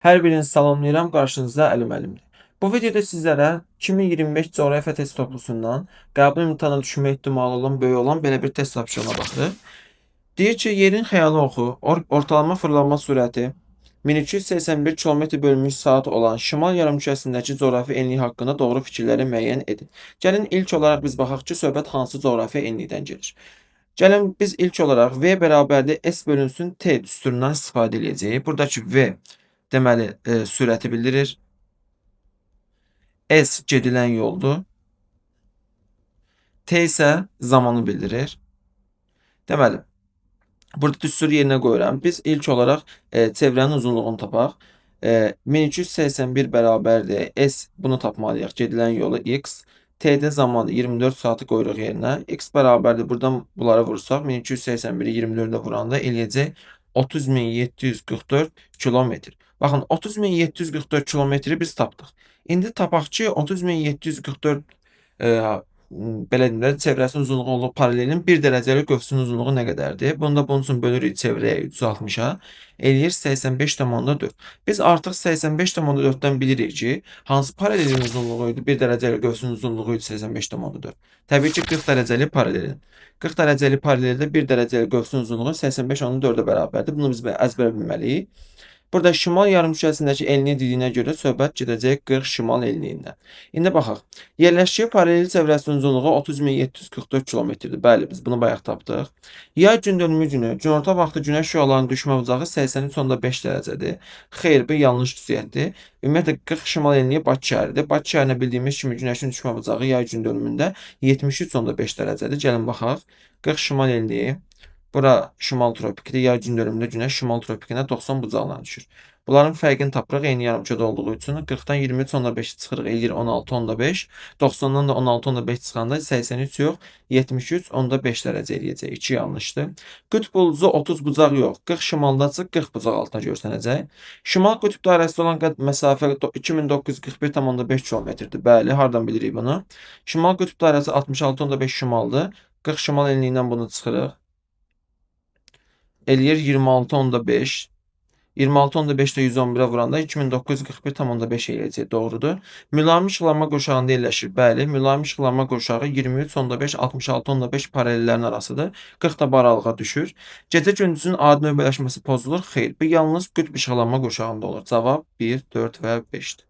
Hər birinizi salamlayıram, qarşınızda Əli müəllimdir. Bu videoda sizlərə 2025 coğrafiya test toplusundan qəbul imtahana düşmə ehtimalı olan böyük olan belə bir test tapşırığına baxırıq. Deyir ki, yerin xəyali oxu, ortalama fırlanma sürəti 1281 km bölünmüş saat olan şimal yarımkürəsindəki coğrafi enlik haqqında doğru fikirləri müəyyən edin. Gəlin ilk olaraq biz baxaq ki, söhbət hansı coğrafi enlikdən gedir. Gəlin biz ilk olaraq V bərabərdir S bölünsün T düsturundan istifadə edəcəyik. Buradakı V deməli sürəti bildirir. S gedilən yoldur. T isə zamanı bildirir. Deməli, burada düsturu yerinə qoyuram. Biz ilk olaraq çevrənin uzunluğunu tapaq. 1281 bərabərdir. S bunu tapmalıyıq. Gedilən yolu X. T-də zamanı 24 saatı qoyuruq yerinə. X bərabərdir. Buradan bunlara vursaq 1281-i 24-ə vuranda eləyəcək 30.744 kilometr. Baxın, 30.744 kilometri biz tapdıq. İndi tapaq ki, 30.744 belə deyim də, çevrəsinin uzunluğu olduğu paralelin 1 dərəcəli qövsünün uzunluğu nə qədərdir? Bunu da bunun üçün bölürük çevrəyə 360-a. Eləyir 85,4. Biz artıq 85,4-dən bilirik ki, hansı paralelin uzunluğu idi? 1 dərəcəli qövsünün uzunluğu idi 85,4. Təbii ki, 40 dərəcəli paralelin. 40 dərəcəli paraleldə 1 dərəcəli qövsün uzunluğu 85,4-ə bərabərdir. Bunu biz əzbərə bilməliyik. Burada şimal yarımkürəsindəki enliyi dediyinə görə söhbət gedəcək 40 şimal enliyindən. İndi baxaq. Yerləşdiyi paralel çevrəsinin uzunluğu 30.744 kilometrdir. Bəli, biz bunu bayaq tapdıq. Yay gündönümü günü günorta vaxtı günəş şüalarının düşmə bucağı 83,5 dərəcədir. Xeyr, bu yanlış xüsusiyyətdir. Ümumiyyətlə 40 şimal enliyi Bakı şəhəridir. Bakı şəhərinə bildiyimiz kimi günəşin düşmə bucağı yay gündönümündə 73,5 dərəcədir. Gəlin baxaq. 40 şimal enliyi. Bura şimal tropikdir. Yay gündönümündə günəş şimal tropikinə 90 bucağına düşür. Bunların fərqini tapırıq eyni yarımkürədə olduğu üçün. 40-dan 23,5 çıxırıq, eləyir 16,5. 90-dan da 16,5 çıxanda 83 yox, 73,5 dərəcə eləyəcək. 2 yanlışdır. Qütb ulduzu 30 bucaq yox, 40 şimalda çıx, 40 bucaq altına görsənəcək. Şimal qütb dairəsində olan məsafə 2941,5 kilometrdir. Bəli, hardan bilirik bunu? Şimal qütb dairəsi 66,5 şimaldır. 40 şimal enliyindən bunu çıxırıq. Eləyir 26,5. 26,5 də 111-ə vuranda 2941,5 eləyəcək. Doğrudur. Mülayim işıqlanma qurşağında yerləşir. Bəli, mülayim işıqlanma qurşağı 23,5 66,5 paralellərin arasıdır. 40 da bu aralığa düşür. Gecə gündüzün adi növbələşməsi pozulur. Xeyr, bu yalnız qütb işıqlanma qurşağında olur. Cavab 1, 4 və 5-dir.